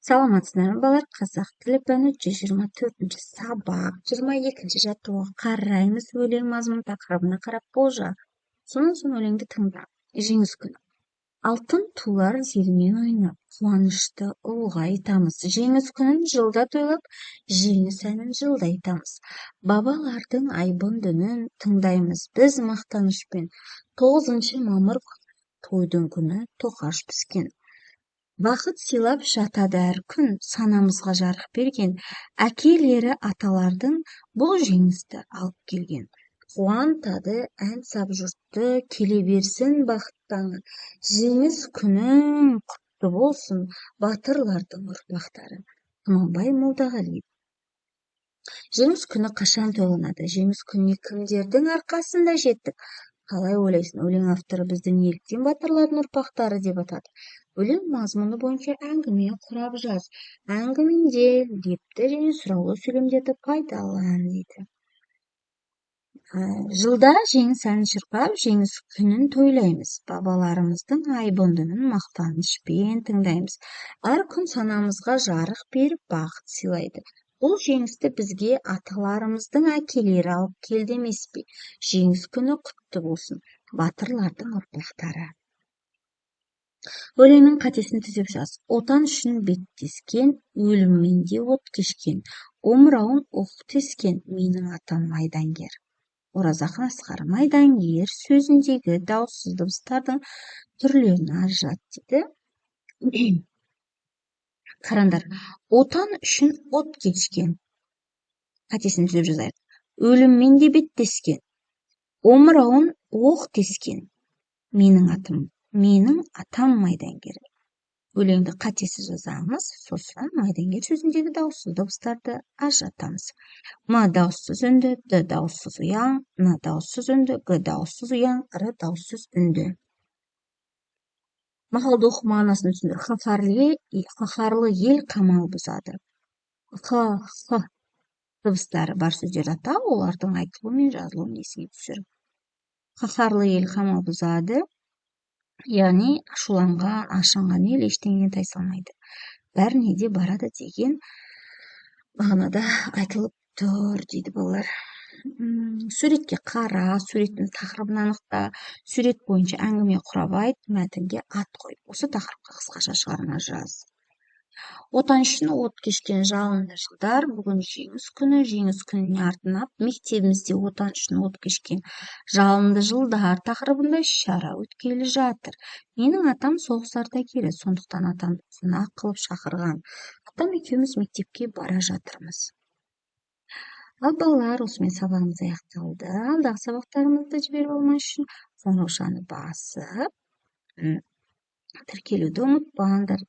Саламатсыздар ма, балалар! Қазақ тілі пәні, 124-сабақ, 22-жаттығуға қараймыз. Өлең мазмұны тақырыбына қарап болжа. Сонан соң өлеңді тыңда. Жеңіс күні. Алтын тулар желмен ойнап, қуанышты ұлғайтамыз. Жеңіс күнін жылда тойлап, жеңіс әнін жылда айтамыз. Бабалардың айбынды үнін тыңдаймыз біз мақтанышпен. 9 мамыр күні, тойдың күні, тоқаш піскен. Бақыт сыйлап жатады әр күн, санамызға жарық берген. Әкелері аталардың бұл жеңісті алып келген. Қуантады ән сап жұртты, келе берсін бақыт таңы. Жеңіс күнің құтты болсын, батырлардың ұрпақтары! Тұманбай Молдағалиев. Жеңіс күні қашан тойланады? Жеңіс күніне кімдердің арқасында жеттік? Қалай ойлайсың, өлең авторы бізді неліктен батырлардың ұрпақтары деп атады? Өлең мазмұны бойынша әңгіме құрап жаз. Әңгімеңде лепті және сұраулы сөйлемдерді пайдалан, дейді. Жылда жеңіс әнін шырқап, жеңіс күнін тойлаймыз. Бабаларымыздың айбынды үнін мақтанышпен тыңдаймыз. Әр күн санамызға жарық беріп, бақыт сыйлайды. Бұл жеңісті бізге аталарымыздың әкелері алып келді емес пе? Жеңіс күні құтты болсын, батырлардың ұрпақтары! Өлеңнің қатесін түзеп жаз. Отан үшін беттескен, өліммен де от кешкен, омырауын оқ тескен менің атам майдангер. Оразақын Асқар. Майдангер сөзіндегі дауыссыз дыбыстардың түрлерін ажырат, дейді. Қараңдар: отан үшін от кешкен, қатесін түзеп жазайық. Өліммен де беттескен, омырауын оқ тескен менің атым, менің атам майдангер. Өлеңді қатесіз жазамыз, сосын майдангер сөзіндегі дауыссыз дыбыстарды ажыратамыз. М дауыссыз үнді, д дауыссыз ұяң, н дауыссыз үнді, г дауыссыз ұяң, р дауыссыз үнді. Мақалды оқып, мағынасын түсіндір. Қаһарлы ел қамал бұзады. Қ, х дыбыстары бар сөздерді ата, олардың айтылуы мен жазылуын есіңе түсір. Қаһарлы ел қамал бұзады, яғни ашуланған, ашынған ел ештеңеден тайсалмайды, бәріне де барады деген мағынада айтылып тұр, дейді, балалар. Суретке қара, суреттің тақырыбын анықта, сурет бойынша әңгіме құрап айт, мәтінге ат қой, осы тақырыпқа қысқаша шығарма жаз. Отан үшін от кешкен жалынды жылдар. Бүгін Жеңіс күні. Жеңіс күніне арнап мектебімізде «Отан үшін от кешкен жалынды жылдар» тақырыбында іс-шара өткелі жатыр. Менің атам соғыс ардагері, сондықтан атамды қонақ қылып шақырған. Атам екеуміз мектепке бара жатырмыз. Ал, балалар, осымен сабағымыз аяқталды. Алдағы сабақтарымызды жіберіп алмас үшін қоңыраушаны басып, тіркелуді ұмытпаңдар.